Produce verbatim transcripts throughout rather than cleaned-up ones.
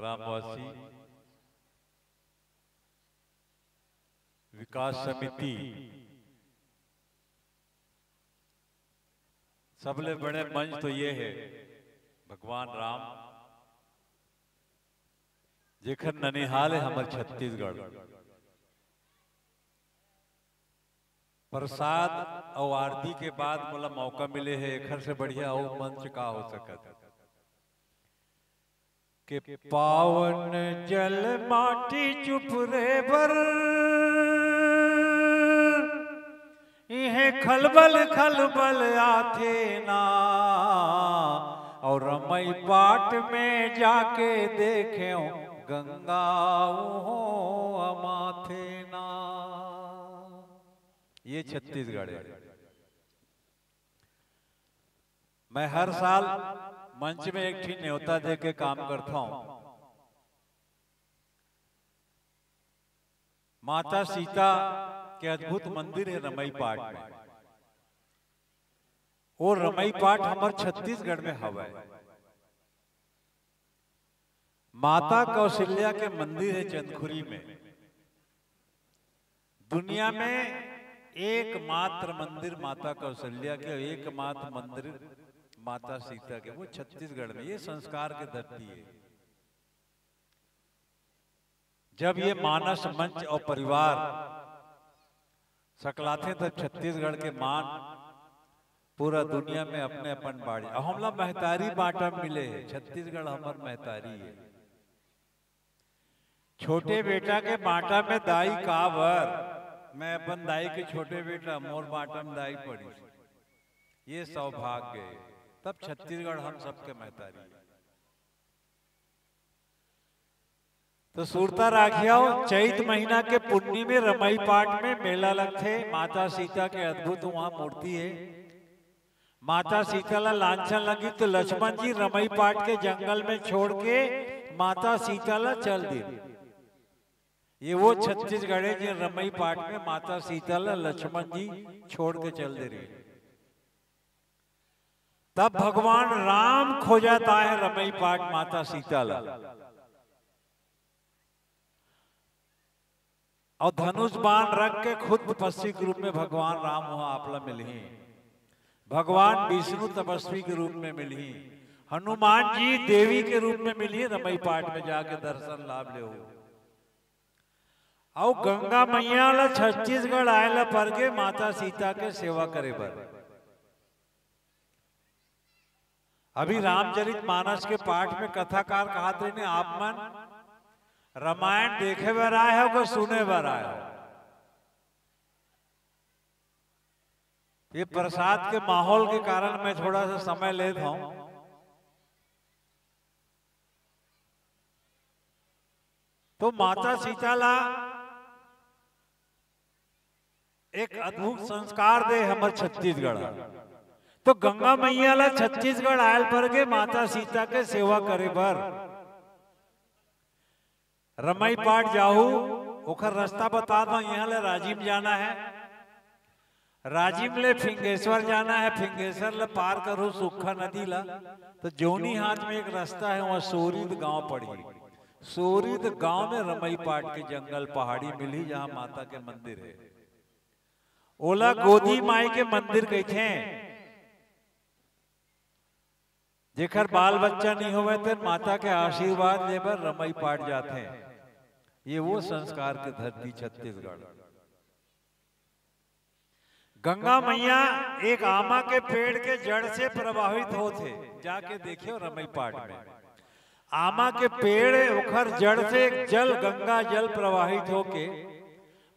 ग्रामवासी, विकास समिति, सबले बड़े मंच तो ये है भगवान राम, जेकर ननिहाल है हमर छत्तीसगढ़। प्रसाद अउ आरती के बाद मोला मौका मिले हे, एखर से बढ़िया अउ मंच का हो सकत हे? के पावन जल माटी चुपरे बर, इहें खलबल खलबल आथे ना, अउ रमई पाट में जाके देखेंव गंगा उहों अमाथे ना। ये छत्तीसगढ़ है। मैं हर साल मंच में एक ठी नेवता दे के काम करता हूं। माता सीता के अद्भुत मंदिर है रमई पाट में। वो रमई पाट हमर छत्तीसगढ़ में हवय। माता कौशल्या के मंदिर है चंदखुरी में। दुनिया में एकमात्र मंदिर माता कौशल्या के, एकमात्र मंदिर माता सीता के, वो छत्तीसगढ़ में। ये संस्कार के धरती है। जब ये मानस मंच और परिवार सकलाथे, तब छत्तीसगढ़ के मान पूरा दुनिया में अपने अपन बाड़ी। अब हमला महतारी बांटा मिले है, छत्तीसगढ़ हमर महतारी है। छोटे बेटा के बांटा में दाई काबर, मैं अपन दाई के छोटे बेटा, मोर बांटा में दाई पड़ी। ये सौभाग्य है। तब छत्तीसगढ़ हम सबके महतारी है। तो सुरता राखियो, चैत महीना के पुन्नी में रमई पाट में मेला लगथे। माता सीता के अद्भुत वहां मूर्ति है। माता सीता ला लांछन लगी तो लक्ष्मण जी रमई पाट के जंगल में छोड़ के माता सीता ला चल दे। ये वो छत्तीसगढ़ है जिन रमई पाट में माता सीता ला लक्ष्मण जी छोड़ के चल दे रहे। तब भगवान राम खोजत आए रमई पाट माता सीता ला, और धनुष बाण रख के खुद तपस्वी के रूप में भगवान राम वहां आपला मिलही, भगवान विष्णु तपस्वी के रूप में मिलही, हनुमान जी देवी के रूप में मिलही, रमई पाट में जाके दर्शन लाभ लेहू। अउ गंगा मैया ला छत्तीसगढ़ आए ला परगे माता सीता के सेवा करे बर। अभी रामचरित मानस के पाठ में कथाकार कहत रहिन, आप मन रामायण देखे बर आए हो कि सुने बर आए हो? ये प्रसाद के माहौल के कारण मैं थोड़ा सा समय लेत हूं। तो माता सीता ला एक अद्भुत संस्कार दे हमर छत्तीसगढ़। तो गंगा मैया ला छत्तीसगढ़ आयल परगे माता सीता के सेवा करे बर। रमई पाट जाहू, ओखर रास्ता बता दो, यहां ले राजिम जाना है, राजिम ले फिंगेश्वर जाना है, फिंगेश्वर ले पार करहू सुक्खा नदी ला, तो जोनी हाथ में एक रास्ता है, वहां सोरिद गांव पड़ही। सोरिद गांव में रमई पाट के जंगल पहाड़ी मिलही, जहां माता के मंदिर है। ओला गोदी माई के मंदिर कहिथे। जेकर बाल बच्चा नहीं होवे, तेन माता के आशीर्वाद ले बर रमई पाट जाथे। ये वो संस्कार के धरती छत्तीसगढ़। गंगा मैया एक आमा के पेड़ के जड़ से प्रवाहित होथे, जाके देखियो रमई पाट में। आमा के पेड़, ओखर जड़ से एक जल, गंगा जल प्रवाहित होके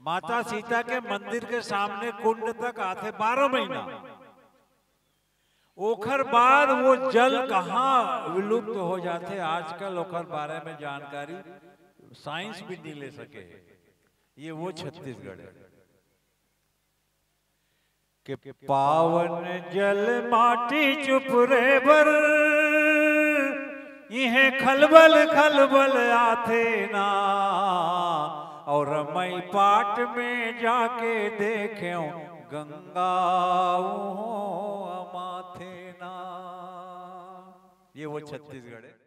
माता सीता के मंदिर के सामने कुंड तक आथे बारह महीना। ओखर बाद वो जल कहाँ विलुप्त हो जाथे, आजकल ओखर बारे में जानकारी साइंस भी नहीं ले सके। ये वो छत्तीसगढ़ है। के पावन जल माटी चुपरे बर, इहें खलबल खलबल आथे ना, और रमई पाट में जाके देखेंव गंगा उहों अमाथे ना। ये वो छत्तीसगढ़ है।